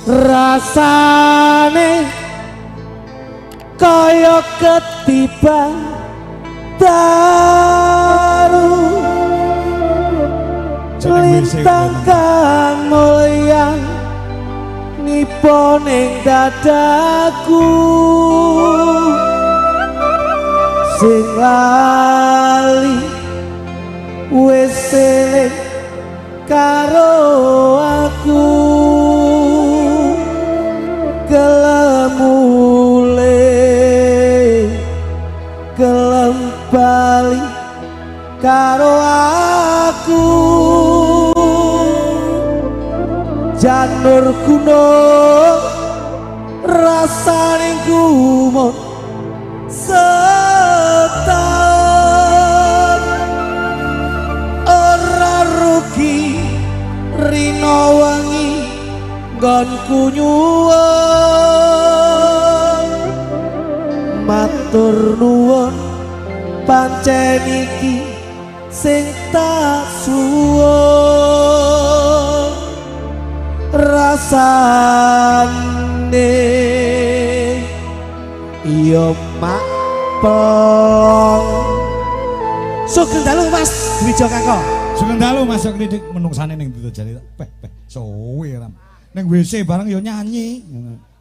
Rasane kaya ketiban daru, lintang kang mulya nipo ning dadaku, sing lali wis eling karo aku, gelem mulih, gelem bali karo aku. Janur gunung rasane gumun setahun, ora rugi rino wengi nggonku nyuwun. Matur nuwun, pancen iki sing tak suwun. Rasane iya mak plong. Sugeng dalu, Mas Dwijo Kangko. Sugeng dalu, Mas Klidik, menungsane ning ndi to jare. Peh peh suwe ram. Ning WC bareng ya nyanyi.